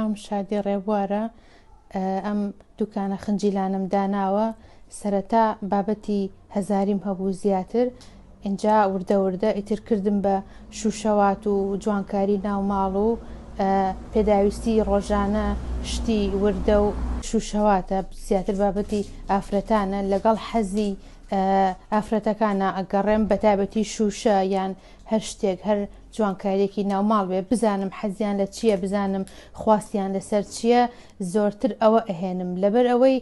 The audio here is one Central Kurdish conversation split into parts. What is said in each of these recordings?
ناوم شادی ڕێبوارە ئەم دوکانە خنجیلانەم داناوە سەرەتا بابەتی هەزاریم هەبوو زیاتر ئینجا وردە وردە ئیتر کردم بە شوشەوات و جوانکاری ناو ماڵ و پێداویستی ڕۆژانە شتی وردە و شوشەواتە زیاتر بابەتی ئافرەتانە لەگەڵ حەزی ئافرەتەکانە ئەگەڕێم بەتایبەتی شوشە یان هەر شتێک هەر جوانکاریەکی ناوماڵ بێ بزانم حەزیان لە چییە بزانم خواستیان لەسەر چییە زۆرتر ئەوە ئەهێنم لەبەر ئەوەی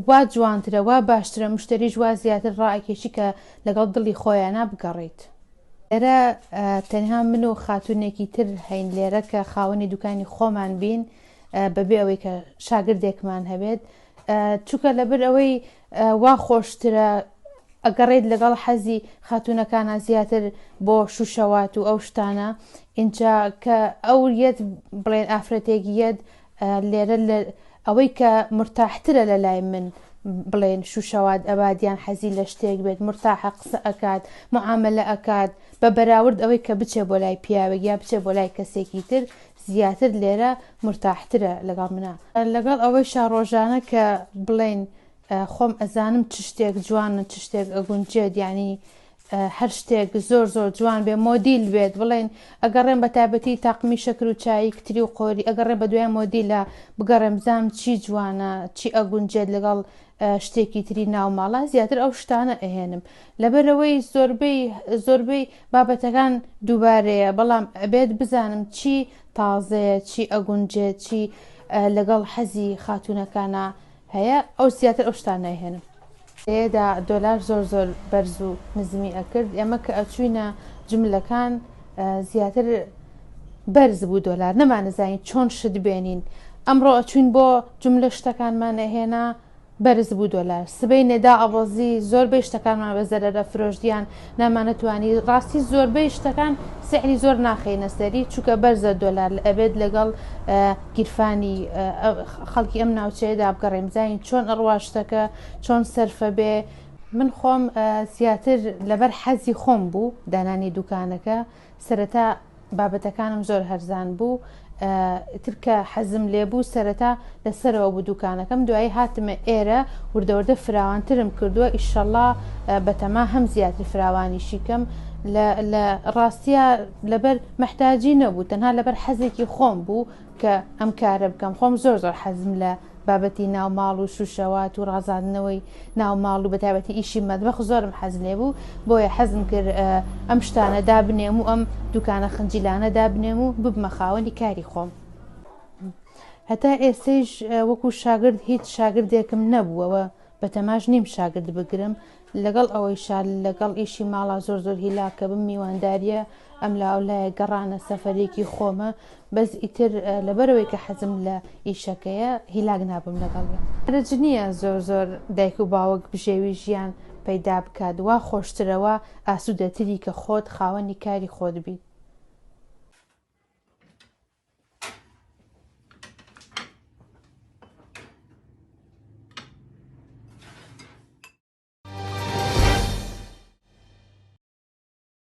وا جوانترە وا باشترە مشتەریش وا زیاتر ڕائەکێشی کە لەگەڵ دڵی خۆیانا بگەڕێیت. لێرە تەنها من و خاتونێکی تر هەین لێرە کە خاوەنی دوکانی خۆمان بین بەبێ ئەوەی کە شاگردێکمان هەبێت چونکە لەبەر ئەوەی وا خۆشترە ئەگەڕێیت لەگەڵ حەزی خاتوونەکانا زیاتر بۆ شوشەوات و ئەو شتانە ئینجا کە ئەو یەت بڵێن ئافرەتێک یەت لێرە لە ئەوەی کە مرتاحترە لە لای من بڵێن شوشەوات ئەبات یان حەزی لە شتێک بێت مرتاحە قسە ئەکات معاملە ئەکات بە بەراورد ئەوەی کە بچێ بۆ لای پیاوێک یا بچێ بۆ لای کەسێکی تر زیاتر لێرە مرتاحترە لەگەڵ منە لەگەڵ ئەوەیشا ڕۆژانە کە بڵێن خۆم ئەزانم چ شتێک جوانە چ شتێک ئەگونجێت یعنی هەر شتێک زۆر زۆر جوان بێ مۆدیل بێت بڵێن ئەگەڕێم بە تایبەتی تاقمی شەکر و چایی کتری و قۆری ئەگەڕێم بە دوای مۆدیلە بگەڕێم بزانم چی جوانە چی ئەگونجێت لەگەڵ شتێکی تری ناو ماڵە زیاتر ئەو شتانە ئەهێنم لەبەرەوەی زۆربەی زۆربەی بابەتەکان دووبارەیە بەڵام ئەبێت بزانم چی تازەیە چی ئەگونجێت چی لەگەڵ حەزی خاتوونەکانە هەیە ئەو زیاتر ئەو شتانە ئەهێنم. لێدا دۆلار زۆر زۆر بەرز و نزمی ئەکرد ئێمە کە ئەچوینە جملەکان زیاتر بەرز بوو دۆلار نەمانەزانی چۆن شت بێنین ئەمڕۆ ئەچوین بۆ جملە شتەکانمان ئەهێنا بەرز بوو دۆلار سبەی نێدا ئەبەزی زۆربەی شتەکانمان بە زەرەرە فرۆشتیان نامانەتوانی ڕاستی زۆربەی شتەکان سعری زۆر ناخەینە سەری چونکە بەرزە دۆلار ئەبێت لەگەڵ گیرفانی خەڵکی ئەم ناوچەیەدا بگەڕێین بزانین چۆن ئەڕوا شتەکە چۆن سەرفە بێ. من خۆم زیاتر لەبەر حەزی خۆم بوو دانانی دوکانەکە سەرەتا بابەتەکانم زۆر هەرزان بوو ئیتر کە حەزم لێ بوو سەرەتا لەسەرەوە بوو دوکانەکەم دوایی هاتمە ئێرە وردە وردە فراوانترم کردووە ئیشەڵا بەتەما هەم زیاتر فراوانیشی کەم لە لە ڕاستیا لەبەر مەحتاجی نەبوو تەنها لەبەر حەزێکی خۆم بوو کە ئەم کارە بکەم خۆم زۆر زۆر حەزم لە بابەتی ناو ماڵ و شوشەوات و ڕازاندنەوەی ناو ماڵ و بەتایبەتی ئیشی مەتبەخ زۆرم حەز لێ بوو بۆیە حەزم کرد ئەم شتانە دابنێم و ئەم دوکانە خنجیلانە دابنێم و ببمە خاوەنی کاری خۆم. هەتا ئێستەیش وەکو شاگرد هیچ شاگردێکم نەبووەوە بەتەماش نیم شاگرد بگرم لەگەڵ ئەوەیشا لەگەڵ ئیشی ماڵا زۆر زۆر هیلاکە بم میوانداریە ئەم لاولایە گەڕانە سەفەرێکی خۆمە بەس ئیتر لەبەرەوەی کە حەزم لە ئیشەکەیە هیلاک نابم لەگەڵی. مەرج نییە زۆر زۆر دایک و باوک بژێوی ژیان پەیدا بکات وا خۆشترە وا ئاسوودەتری کە خۆت خاوەنی کاری خۆت بیت.